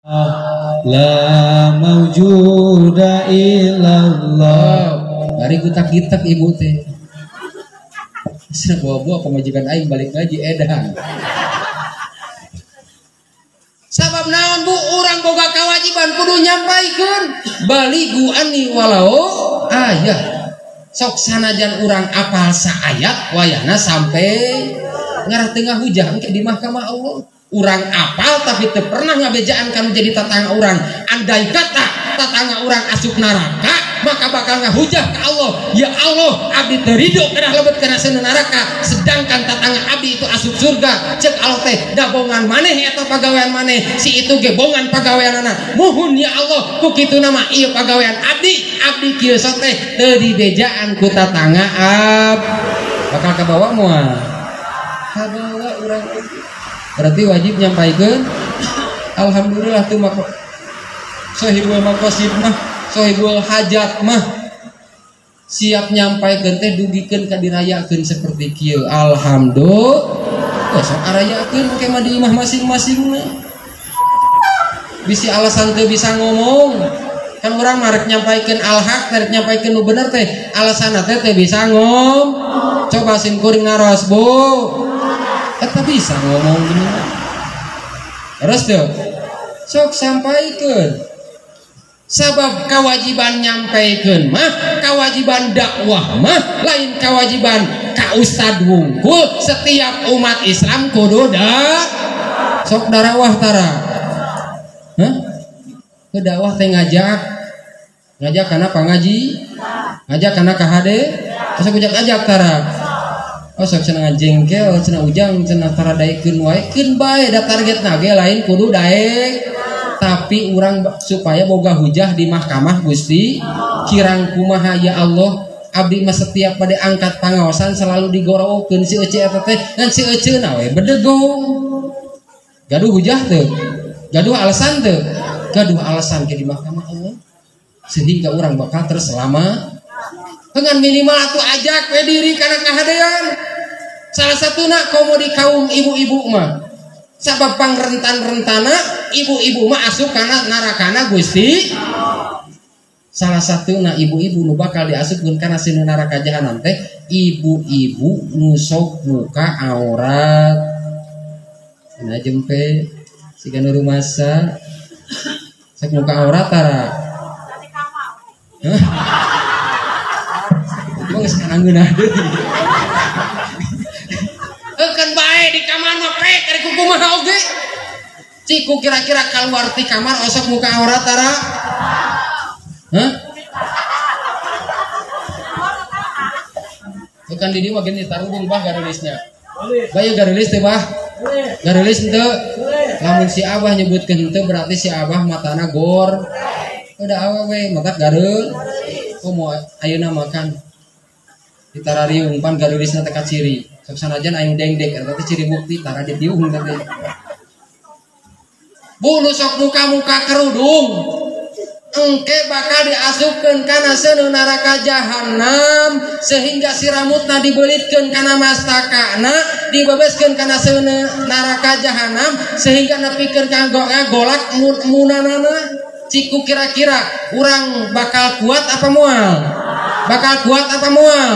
La maujuda illallah. Bari gutak-gitak ibu teh. Sebuah-buah pemajikan aing balik ngaji edan. Sabab naon bu, urang boga kewajiban kudu nyampaikeun baligu anni walau ayah. Sok sanajan urang apal saayat wayahna sampai ngarah tengah hujah engke di mahkamah Allah. Urang apal tapi teu pernah ngabejaan kanu jadi tatangga urang. Andai kata tatangga urang asup neraka, maka bakal ngahujah ke Allah. Ya Allah, abdi teu ridho kana lebet kana seuneu neraka, sedangkan tatangga abdi itu asup surga. Ceuk Allah teh, dabongan maneh eta pagawean maneh, si itu ge bongan pagaweanana. Muhun ya Allah, ku kitu nama ieu pagawean abdi, abdi kieu sok teh teu dibejaan ku tatangga ab. Bakal kabawa moal? Kabawa urang. Berarti wajib nyampaikeun. Alhamdulillah tuh mah sohibul maqasid mah, sohibul hajat mah siap nyampaikeun teh dugikeun ka dirayakeun seperti kieu. Alhamdulillah. Sok arayakeun engke mah di imah masing-masing mah. Bisi alasan teu bisa ngomong. Kan urang mah rek nyampaikeun al-haq, rek nyampaikeun nu bener teh, alasanna teh teu bisa ngomong. Coba sim kuring naros, Bu. Eta bisa ngomong gini. Terus tuh, sok sampaikeun. Sabab kewajiban nyampaikeun mah, kewajiban dakwah mah, lain kewajiban ka ustad wungkul. Setiap umat Islam kudu da sok darawah tara. Hah? Ke dakwah teh ngajak. Ngajak kana pangaji? Ngajak kana ka hade? Sok ujak-ajak tara. Oh sok cenah ngajengkel, cenah ujang, cenah tara daekeun wae, keun bae da targetna ge lain kudu daek. Tapi urang supaya boga hujah di mahkamah Gusti, kirang kumaha ya Allah, abdi mah setiap pada angkat pangaosan selalu digorowkeun si ece eta teh, ngan si eceuna we bedegong. Gaduh hujah teu? Gaduh alasan teu? Gaduh alasan ke di mahkamah Allah. Sehingga urang bakal terselama. Dengan minimal atuh ajak we diri kana kahadean. Salah satuna komodi kaum ibu-ibu mah. Sabab pangrentan-rentana ibu-ibu mah asup kana narakana Gusti. Salah satuna ibu-ibu nu bakal diasupkeun kana seuneu neraka jahanam teh ibu-ibu nu sok muka aurat. Nah jempe siga nu rumasa sok muka aurat tara. Hah? Emang geus kanangeunah deui. Kan bae di kamar mah pek ari kumaha oge. Ciku kira-kira keluar ti kamar osok muka aurat tara? Hah? Bukan di dieu mah gini tarubung bah garulisnya. Bae garulis teh bah. Garulis henteu. Lamun si Abah nyebutkeun henteu berarti si Abah matana gor. Udah awewe matak gareul. Komo ayeuna makan di tarariung pan garulisna teh kaciri. Sok sanajan aing dengdek eta teh ciri bukti tara ditiung teh. Bu nu sok muka-muka kerudung engke bakal diasupkeun kana seuneu neraka jahanam sehingga si rambutna dibelitkeun kana mastakana, dibebeskeun kana seuneu neraka jahanam sehingga nepikeun kanggo ngagolak munanana. Ciku kira-kira urang bakal kuat apa moal? Bakal kuat apa moal?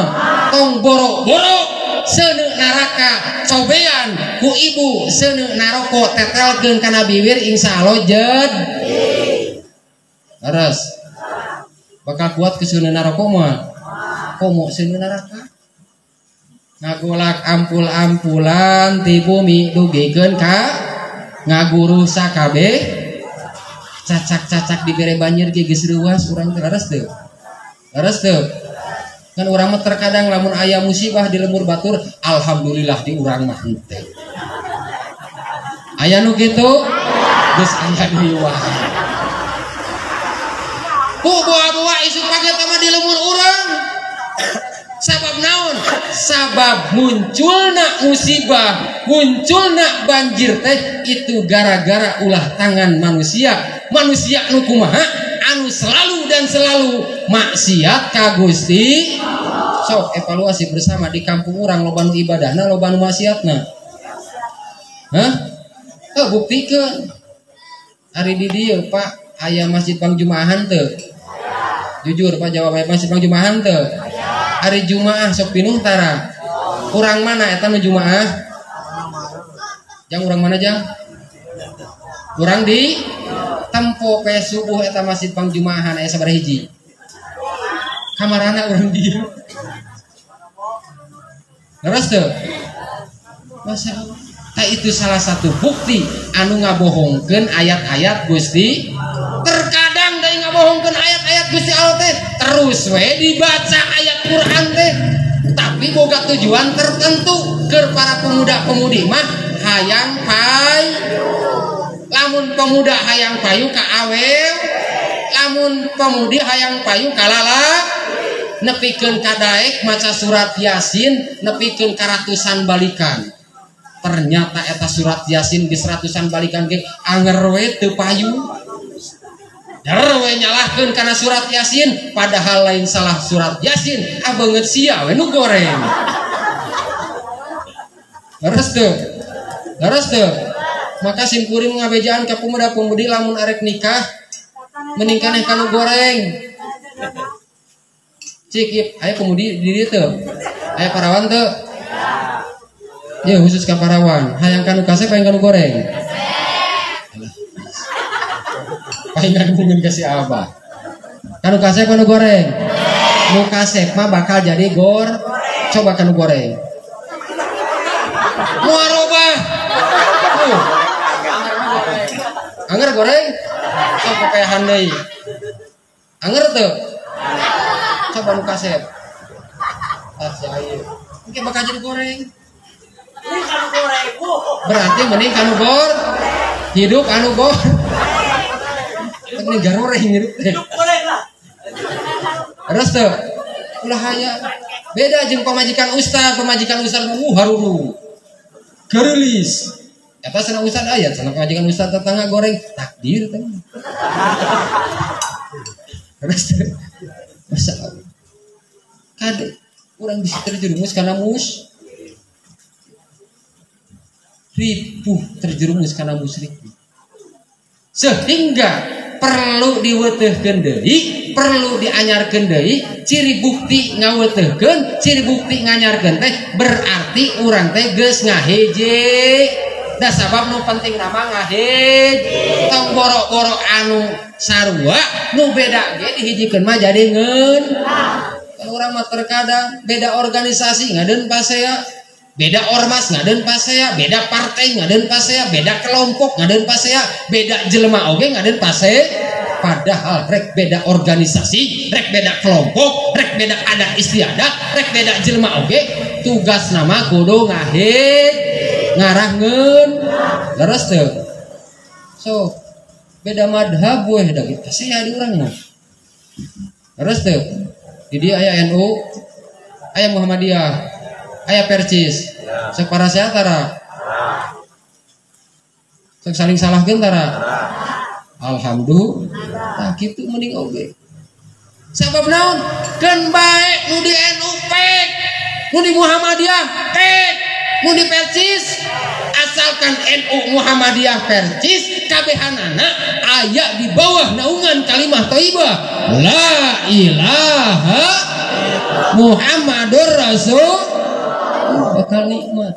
Tong boro-boro seuneu neraka cobean ku ibu seuneu naroko tetelkeun kana bibir insyaallah jed. Terus bakal kuat ke seuneu naroko moal? Komo seuneu neraka ngagolak ampul-ampulan ti bumi dugikeun ka ngaguru sakabeh cacak-cacak dibere banjir ge geus reuas urang teh leres teu? Leres teu? Kan urang mah terkadang lamun aya musibah di lembur batur, alhamdulillah di urang mah henteu. Aya nu kitu? Geus aya deui wae. Bu boa-boa isuk paget mah di lembur urang. Sabab naon? Sabab munculna musibah, munculna banjir teh itu gara-gara ulah tangan manusia. Manusia nu kumaha? Anu selalu dan selalu maksiat ka Gusti. Sok evaluasi bersama di kampung urang loba nu ibadahna loba nu maksiatna. Hah? Buktikeun. Ari di dieu Pak aya masjid pangjumahan teu? Jujur Pak jawab aya masjid pangjumahan teu? Ari Jumaah sok pinuh tara? Urang mana eta nu Jumaah? Jang urang mana jang? Urang di tempo pe subuh eta masjid pangjumahan aya sabaraha hiji? Kamarana urang dieu. Leres teu? Masya Allah. Tah itu salah satu bukti anu ngabohongkeun ayat-ayat Gusti. Terkadang deui ngabohongkeun ayat-ayat Gusti Allah teh terus we dibaca ayat Quran teh tapi boga tujuan tertentu keur para pemuda-pemudi mah hayang payu. Lamun pemuda hayang payu ka awew, lamun pemudi hayang payu ka lala, nepikeun ka daek maca surat Yasin nepikeun ka ratusan balikan. Ternyata eta surat Yasin geus ratusan balikan ge anger we teu payu. Der we nyalahkeun kana surat Yasin padahal lain salah surat Yasin, abeungeut sia we nu goreng. Leres teu? Leres teu? Maka sim kuring ngabejaan ka pemuda-pemudi lamun arek nikah mending kaneh kanu goreng. Cik, aya pemudi di dieu teu? Aya parawan teu? Ya khusus ka parawan, hayang kanu kasep hayang kanu goreng. Palingan mungkin kasih apa? Kanu kasep kanu goreng. Nu kasep mah bakal jadi gor. Coba kanu goreng. Moal robah. Anger goreng. Sok papayahan deui. Anger teu? Coba nu kasep. Ah si ayeuna. Engke bakal jadi goreng. Berarti mending kanu gor. Hidup anu gor. Mending garoreng hidup teh. Hidup goreng lah. Terus teu? Ulah haya. Beda jeung pamajikan ustad haruru. Gareulis. Eta cenah ustad aya, cenah pamajikan ustad tetangga goreng, takdir teh. Terus teu? Masa Allah. Kade urang bisa terjerumus kana mus. Ripuh terjerumus kana musyrik. Sehingga perlu diwetehkeun deui, perlu dianyarkeun deui, ciri bukti ngawetehkeun, ciri bukti nganyarkeun teh berarti urang teh geus ngaheje. Da sabab nu penting nama ngahej. Tong boro-boro anu sarua, nu beda ge dihijikeun mah jadi ngeun. Kan urang mah terkadang beda organisasi ngadeun pasea, beda ormas ngadeun pasea, beda partai ngadeun pasea, beda kelompok ngadeun pasea, beda jelema oge ngadeun pasea. Padahal rek beda organisasi, rek beda kelompok, rek beda adat istiadat, rek beda jelema oge, tugas nama kudu ngahid, ngarah ngeun. Leres teu? So, beda madhab weh da kitu pasea di urang mah. Leres teu? Di dieu aya NU, aya Muhammadiyah, aya Percis. Sok parasea tara? Sok saling salahkeun tara? Alhamdulillah. Tah kitu mending oge. Sabab naon? Keun bae nu di NU pek, nu di Muhammadiyah pek, nu di Percis. Asalkan NU Muhammadiyah Percis kabehanana aya di bawah naungan kalimah thayyibah la ilaha Muhammadur Rasul. Bakal nikmat.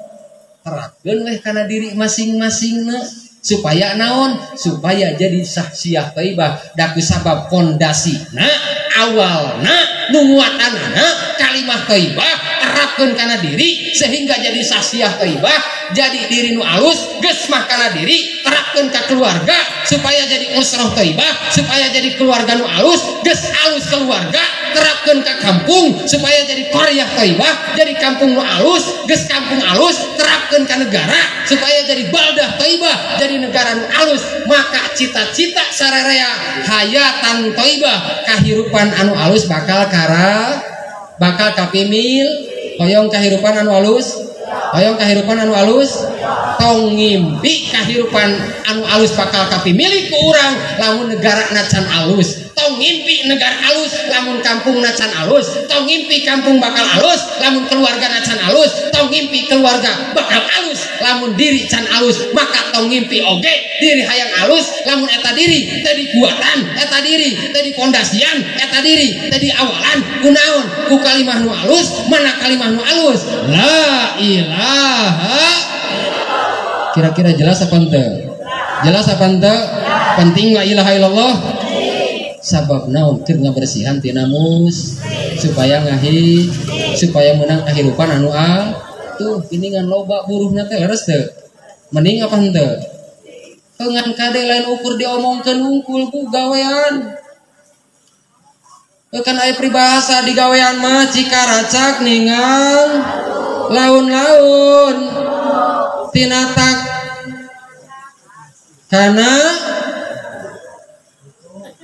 Terapkeun weh kana diri masing-masingna supaya naon? Supaya jadi sahsiah thayyibah. Da ku sabab pondasina awalna nu nguatanana kalimah thayyibah terapkeun kana diri sehingga jadi sahsiah thayyibah, jadi diri nu alus geus mah kana diri, terapkeun ka keluarga supaya jadi usroh thayyibah, supaya jadi keluarga nu alus, geus alus keluarga terapkeun ka kampung supaya jadi qaryah thayyibah, jadi kampung nu alus, geus kampung alus terapkeun ka negara supaya jadi baldah thayyibah, jadi negara nu alus. Maka cita-cita sararea hayatan thayyibah, kahirupan anu alus bakal kara, bakal kapimil. Hoyong kahirupan anu alus, hoyong kahirupan anu alus, tong ngimpi kahirupan anu alus bakal kapimilik ku urang lamun negara nacan alus. Tong ngimpi negara alus lamun kampungna can alus. Tong ngimpi kampung bakal alus lamun keluargana can alus. Tong ngimpi keluarga bakal alus lamun diri can alus. Maka tong ngimpi oge diri hayang alus lamun eta diri teu dikuatan, eta diri teu dipondasian, eta diri teu diawalan kunaon ku kalimah nu alus. Mana kalimah nu alus? La ilaha. Kira-kira jelas apa henteu? Jelas apa henteu? Penting la ilaha illallah. Sabab naon keur ngabersihan tina mus supaya ngahi supaya menang kahirupan anu tuh geuningan loba buruhna teh leres teu? Mending apa henteu? Ngan kade lain ukur diomongkeun hungkul ku gawean. Kan aya peribahasa di gawean mah cikaracak ningal laun-laun tinatak kana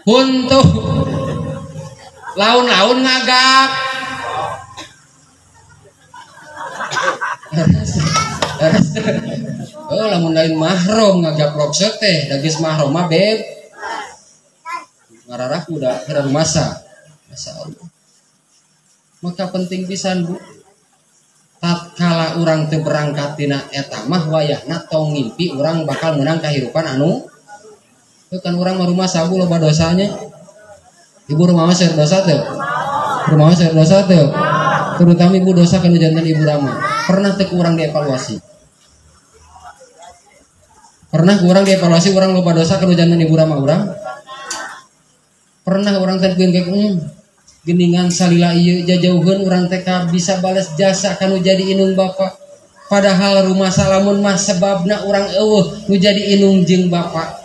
huntuh laun-laun ngagap. Oh lamun lain mahrom ngagap loksek teh da geus mahrom mah beb ngararah udah keur masa. Masya Allah. Maka penting pisan Bu, tatkala urang teu berangkat tina eta mah wayahna tong ngimpi urang bakal meunang kahirupan anu kan urang mah rumah sabu loba dosanya. Ibu rumah mah seueur dosa teu? Rumah mah seueur dosa teu? Terutama ibu dosa kanu janten ibu rama. Pernah teu ku urang dievaluasi? Pernah ku urang dievaluasi urang loba dosa kanu janten ibu rama urang? Pernah urang teh kayak geningan salila ieu jajauheun urang teh bisa balas jasa kanu jadi inung bapak. Padahal rumah salamun mah sebabna urang eueuh nu jadi inung jeung bapak.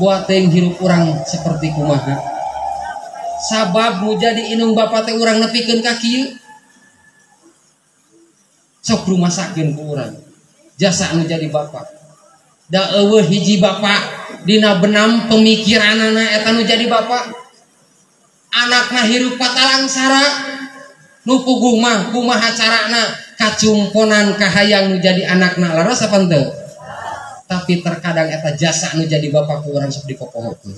Buat teuing hirup urang seperti kumaha. Sabab nu jadi inung bapak teh urang nepikeun ka kieu. Sok rumasakeun ku urang jasa nu jadi bapak. Da eueuh hiji bapak dina benam pemikiranana eta nu jadi bapak. Anakna hirup patalangsara nu puguh mah kumaha carana kacumponan kahayang nu jadi anakna leres apa henteu? Tapi terkadang eta jasa nu jadi bapak ku urang sok dipopohokeun.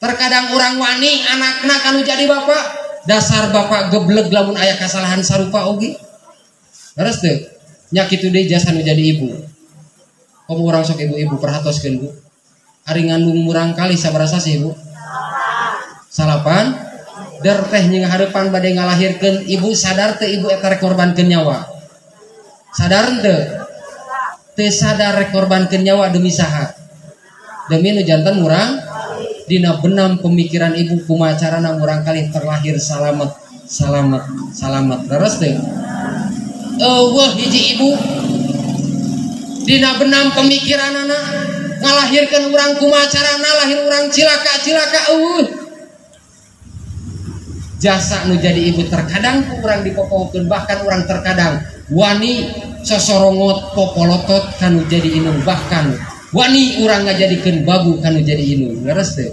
Terkadang urang wani anakna kanu jadi bapak, dasar bapak gebleg lamun aya kasalahan sarupa oge. Leres teu? Nya kitu deui jasa nu jadi ibu. Komo urang sok ibu-ibu perhatoskeun Bu. Ari ngandung murang kali sabaraha sih Bu? Salapan der teh jeung hareupan bade ngalahirkeun ibu sadar teu ibu eta rek korbankeun nyawa? Sadar henteu? Teu sadar rek korbankeun nyawa demi saha? Demi nu janten murang. Dina benam pemikiran ibu kumaha carana murang kali terlahir salamet salamet salamet. Leres teu? Eueuh hiji ibu dina benam pemikiranana ngalahirkeun urang kumaha carana lahir urang cilaka cilaka eueuh. Jasa nu jadi ibu terkadang ku urang dipopohokeun, bahkan urang terkadang wani sosorongot popolotot kanu jadi inung, bahkan wani urang ngajadikeun babu kanu jadi inung. Leres teu?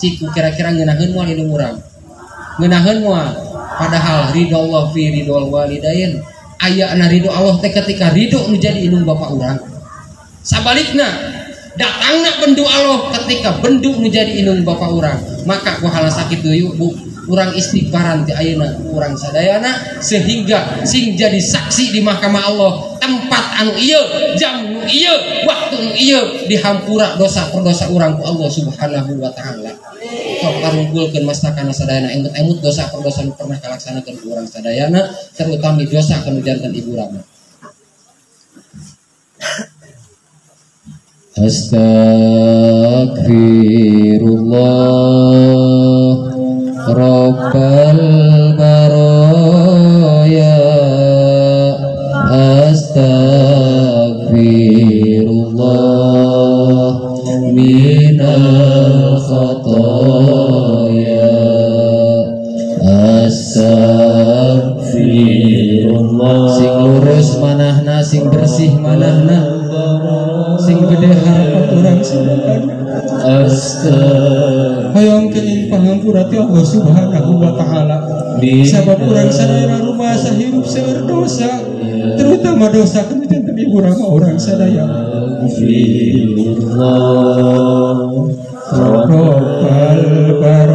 Ciku kira-kira ngeunaheun moal inung urang? Ngeunaheun moal? Padahal ridho Allah fi ridho walidain. Ayana ridho Allah teh ketika ridho nu jadi inung bapak urang. Sabalikna datangna bendu Allah ketika bendu nu jadi inung bapak urang. Maka ku hal sakitu yuk Bu, urang istighfaran ti ayeuna urang sadayana sehingga sing jadi saksi di mahkamah Allah tempat anu ieu, jam nu ieu, waktu nu ieu dihampura dosa perdosa urang ku Allah Subhanahu wa taala. Sok karungkulkeun mastakana sadayana emut-emut dosa perdosa nu pernah kalaksanakeun ku urang sadayana terutama dosa kanu janten ibu rama. Astaghfirullah Rabbal baraya, astaghfirullah minal khataya, astaghfirullah. Sing lurus manahna, sing bersih manahna, sing gede harapan urang sadayana. Astagfirullah. Hoyong kenging pangampura ti Allah Subhanahu wa taala. Sabab urang sadayana rumasa hirup seueur dosa, terutama dosa kanu janten ibu rama urang sadayana. Astagfirullah Rabbal baraya.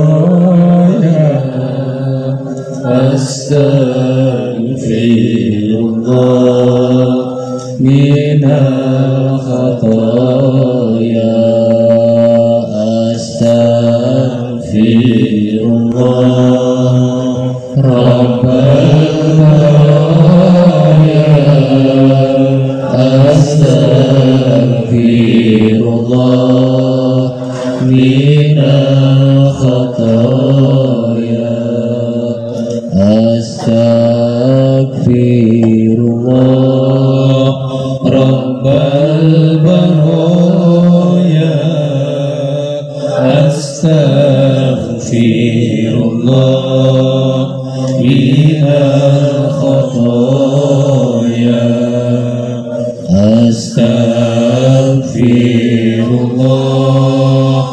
Astaghfirullah Rabbal baraya. Astaghfirullah minal khataya. Astaghfirullah Rabbal baraya. Astaghfirullah minal khataya. Astaghfirullah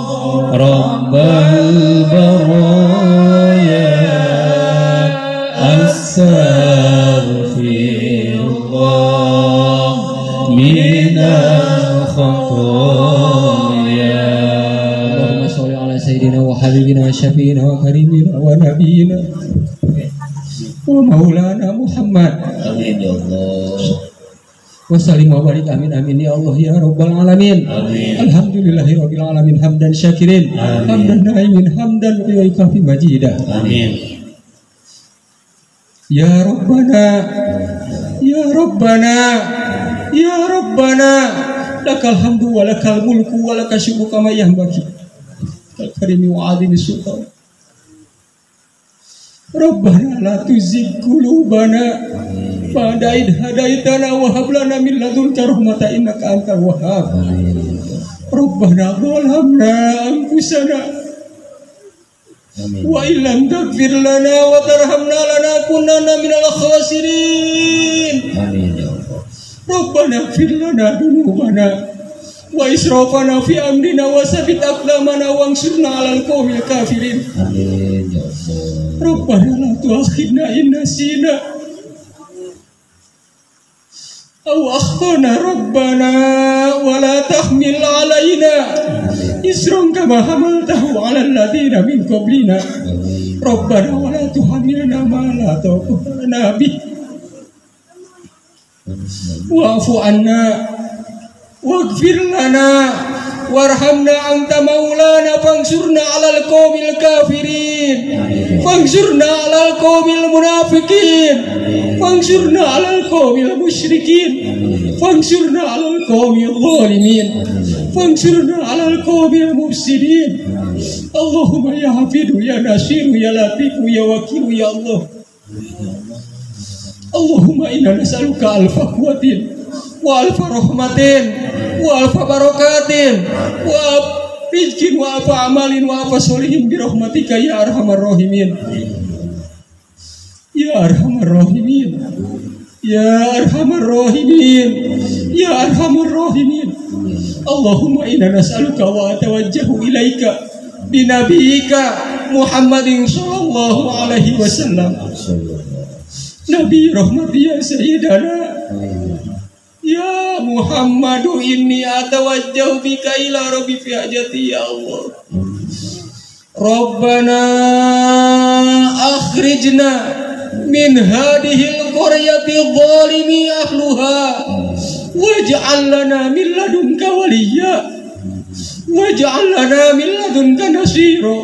Rabbal baraya. Astaghfirullah minal khataya. Allahumma sholli ala sayyidina wa habibina wa syafiina wa karimina wa nabiyina wa maulana Muhammad. Amin ya Allah. Wassalim wa barik, amin amin ya Allah ya rabbal alamin. Amin. Alhamdulillahi rabbil alamin hamdan syakirin, hamdan naimin, hamdan yukafi majidah. Amin. Ya Rabbana, ya Rabbana, ya Rabbana, lakal hamdu wa lakal mulku wa lakal syukru kama yanbaghi kal karimi wa azimi sultan. Rabbana la tuzigh qulubana ba'da idh hadaitana wa hab lana min ladunka rahmatan innaka antal wahhab. Rabbana zalamna anfusana wa illam taghfir lana wa tarhamna lanakunanna minal khasirin. Amin ya Allah. Rabbana ighfir lana dzunubana wa israfana fi amrina wa tsabbit aqdamana wansurna 'alal qawmil kafirin. Amin ya Allah. Rabbana la tu'akhidna in nasina aw akhtana rabbana wa la tahmil 'alaina isran kama hamaltahu 'alal ladzina min qablina. Rabbana wa la tuhammilna ma la taqata lana bih wa'fu 'anna waghfir lana warhamna anta maulana fansurna 'alal qawmil kafirin, fansurna 'alal qawmil munafiqin, fansurna 'alal qawmil musyrikin, fansurna 'alal qawmil zalimin, fansurna 'alal qawmil mufsidin. Allahumma ya hafidu ya nasiru ya latifu ya wakilu ya Allah. Allahumma inna nas'aluka alfa quwwatin wa alfa rahmatin wa alfa barakatin wa rizqin wa alfa amalin wa alfa solihin bi rahmatika ya arhamar rahimin. Ya arhamar rahimin, ya arhamar rahimin, ya arhamar rahimin. Allahumma inna nas'aluka wa atawajjahu ilaika bi nabiyyika Muhammadin sallallahu alaihi wasallam. Nabi rahmati ya sayyidana ya Muhammadu inni atawajjahu bika ila rabbi fi hajati ya Allah. Rabbana akhrijna min hadhil qaryati zalimi ahluha waj'al lana min ladunka waliya waj'al lana min ladunka nasira.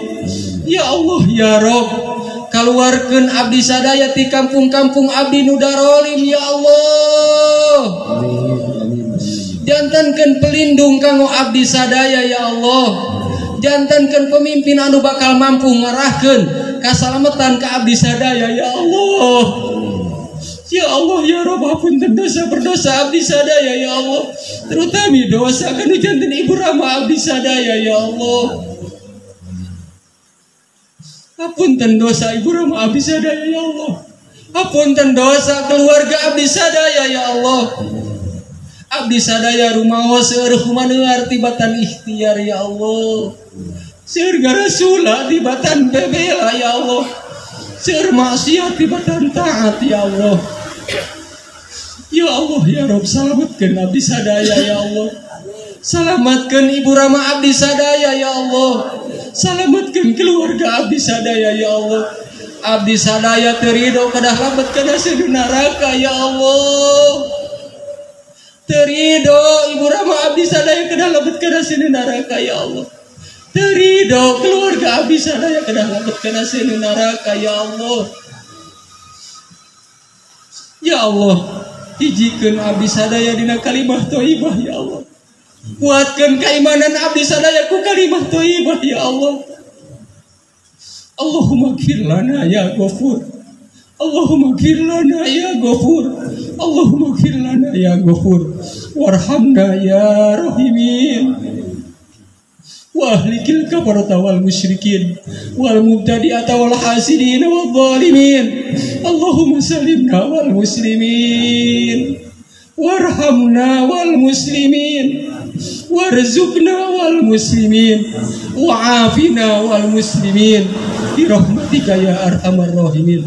Ya Allah ya Rabb, kaluarkeun abdi sadaya ti kampung-kampung abdi nu darolim ya Allah. Jantankeun pelindung kanggo abdi sadaya ya Allah. Jantankeun pemimpin anu bakal mampu ngarahkeun kasalametan ka abdi sadaya ya Allah. Ya Allah ya Rabb, hapunten dosa berdosa abdi sadaya ya Allah. Terutama dosa kanu janten ibu rama abdi sadaya ya Allah. Hapunten dosa ibu rama abdi sadaya ya Allah. Hapunten dosa keluarga abdi sadaya ya Allah. Abdi sadaya rumaos seueur humanear tibatan ikhtiar ya Allah. Seueur garasula tibatan bebela ya Allah. Seueur maksiat tibatan taat ya Allah. Ya Allah ya Rabb, salametkeun abdi sadaya ya Allah. Salamatkeun ibu rama abdi sadaya ya Allah. Salamatkeun keluarga abdi sadaya ya Allah. Abdi sadaya teu ridho kadah lebet kana seduh neraka ya Allah. Teu ridho ibu rama abdi sadaya kadah lebet kana seduh neraka ya Allah. Teu ridho keluarga abdi sadaya kedah lebet kana seuneu neraka ya Allah. Ya Allah, hijikeun abdi sadaya dina kalimah thayyibah ya Allah. Kuatkeun keimanan abdi sadaya ku kalimah thayyibah ya Allah. Allahumma ighfir lana ya Ghafur. Allahumma ighfir lana ya Ghafur. Allahumma ighfir lana ya Ghafur. Warhamna ya Rahimin. Wa ahlikil kafarata wal musyrikin wal mubtadi'ata wal hasidin wal zalimin. Allahumma salimna wal muslimin. Warhamna wal muslimin. Warzuqna wal muslimin. Wa'afina wal muslimin. Birahmatika ya arhamar rahimin.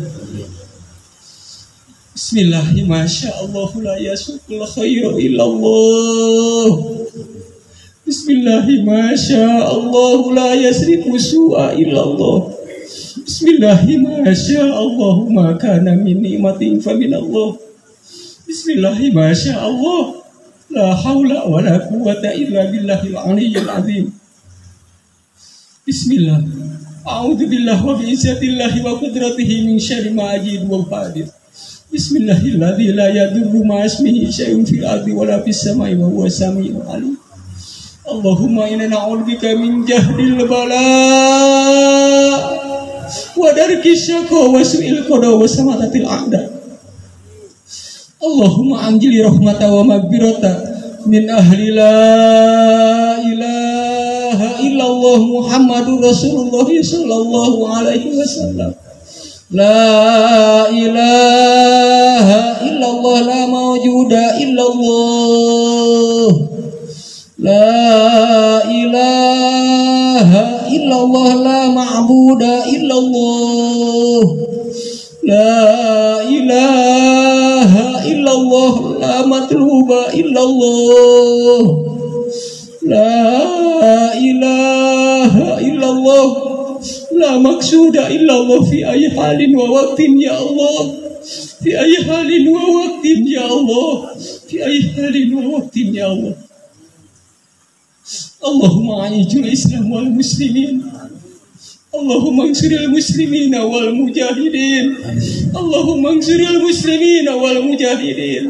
Bismillahirrahmanirrahim. Masyaallah la yasukul khairu illallah. Bismillahirrahmanirrahim. Masyaallah la yasrifu su'a illallah. Bismillahirrahmanirrahim. Masyaallah ma kana min ni'matin fa minallah. Bismillahirrahmanirrahim. Masyaallah la haula wala quwata illa billahil aliyyil azim. Bismillah. A'udzu billahi wa bi'izzatillahi wa qudratihi min syarri ma ajidu wa uhadir. Bismillahilladzi la yadurru ma ismihi syai'un fil ardi wa la fis samai wa huwa samiul alim. Allahumma inna na'udzubika min jahdil bala wa darkis syaqa wa su'il qada wa samatatil a'da. Allahumma anjili rahmata wa maghfirata min ahli la ilaha illallah Muhammadur Rasulullah sallallahu alaihi wasallam. La ilaha illallah la mawjuda illallah. La ilaha illallah la ma'buda illallah. La ilaha illallah la matluba illallah. La ilaha illallah la maqsuda illallah fi ayyi halin wa waqtin ya Allah. Fi ayyi halin wa waqtin ya Allah. Fi ayyi halin wa waqtin ya Allah. Allahumma a'izil Islam wal muslimin. Allahumma ansuril muslimina wal mujahidin. Allahumma ansuril muslimina wal mujahidin.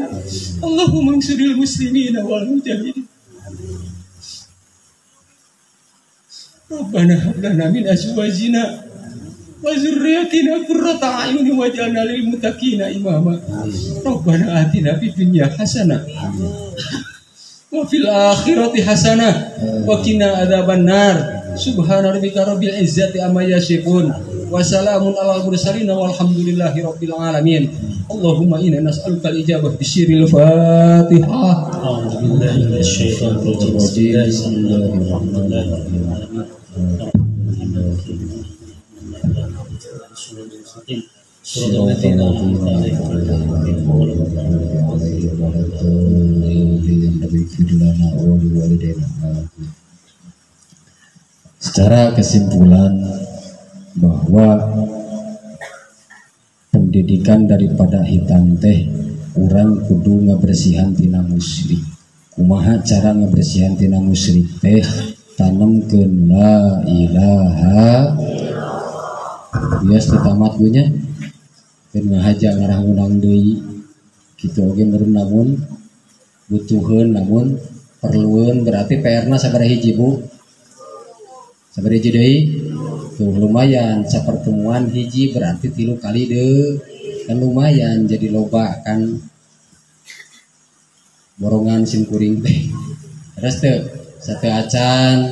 Allahumma ansuril muslimina wal mujahidin. Rabbana hab lana min azwajina wa dzurriyyatina qurrata a'yun waj'alna lil muttaqina imama. Rabbana atina fid dunya hasanah wa fil akhirati hasanah wa qina adzabannar. Subhana rabbika rabbil izzati amma yasifun wa salamun alal mursalin walhamdulillahi rabbil alamin. Allahumma inna nas'aluka al-ijabah bi sirril Fatihah. A'udzu billahi minasyaitonir rajim. Bismillahirrahmanirrahim. Secara kesimpulan bahwa pendidikan daripada hitan teh urang kudu ngabersihan tina musyrik. Kumaha cara ngabersihan tina musyrik teh? Tanemkeun la ilaha. Bias teu tamat nya keur ngahaja ngarah ngundang deui kitu oge meureun namun butuheun namun perlueun berarti PR-na sabaraha hiji Bu? Sabaraha hiji deui? Tuh lumayan sapertemuan hiji berarti 3 kali deui kan lumayan jadi loba kan borongan sim kuring teh. Terus teu sate acan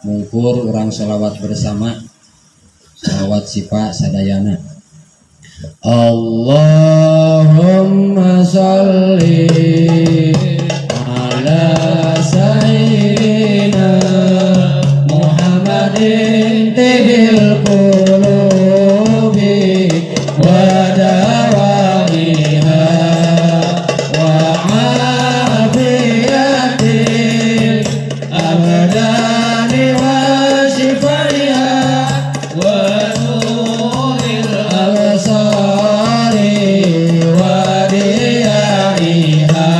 mungkur urang sholawat bersama sholawat sifa sadayana. Allahumma sholli ala sayyidina Muhammadin tibil qulubi wa dawaiha wa afiyatil abdani wa shifaiha wa nuril absari wa diyaiha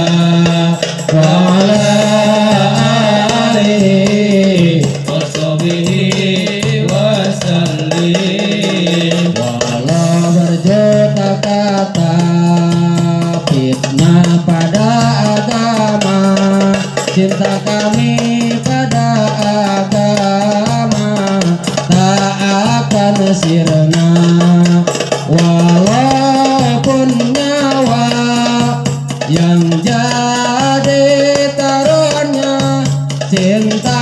wa ala alihi wa sahbihi. senjata, fitnah pada agama. Cinta kami pada agama tak akan sirna, walaupun nyawa yang jadi taruhannya. Cinta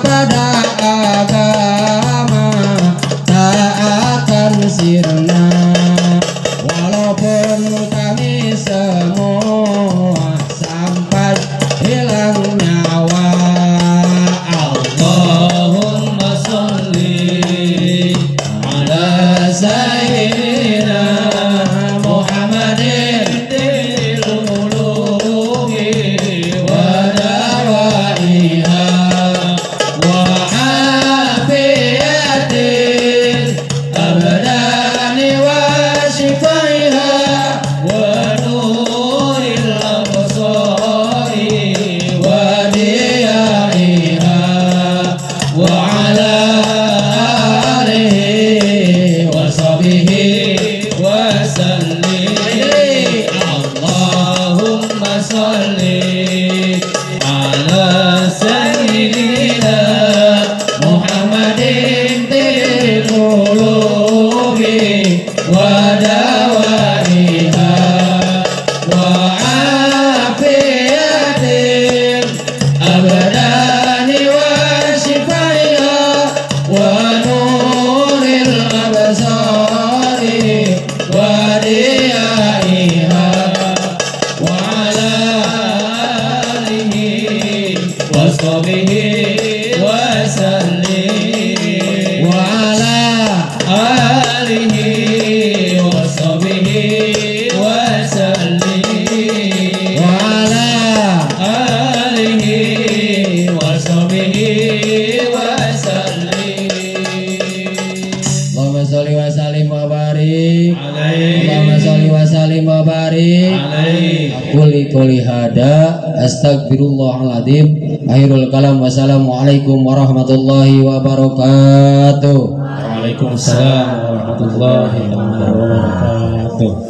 pada agama tak akan sirna, walaupun kami semua sampai hilang nyawa. Allahumma salli ala sayyidina Muhammadin til qulubi wa dawaiha wa afiyatil abdani wa shifaiha wa nuril absari wa diyaiha wa ala alihi wa sahbihi wa sallim. Allahumma salli ala sayyidina Muhammadin til qulubi wa dawaiha wa afiyatil abdani wa shifaiha wa nuril absari wa diyaiha wa ala alihi wa sahbihi wa sallim Wa ala alihi wa sahbihi wa sallim wa ala alihi wa sahbihi wa sallim. Allahumma sholli wa sallim wa barik. Alaihi Allahumma sholli wa sallim wa barik. alaihi. Quli quli hada astagfirullahaladzim. Akhirul kalam, wassalamualaikum warahmatullahi wabarakatuh. Waalaikumsalam warahmatullahi wabarakatuh.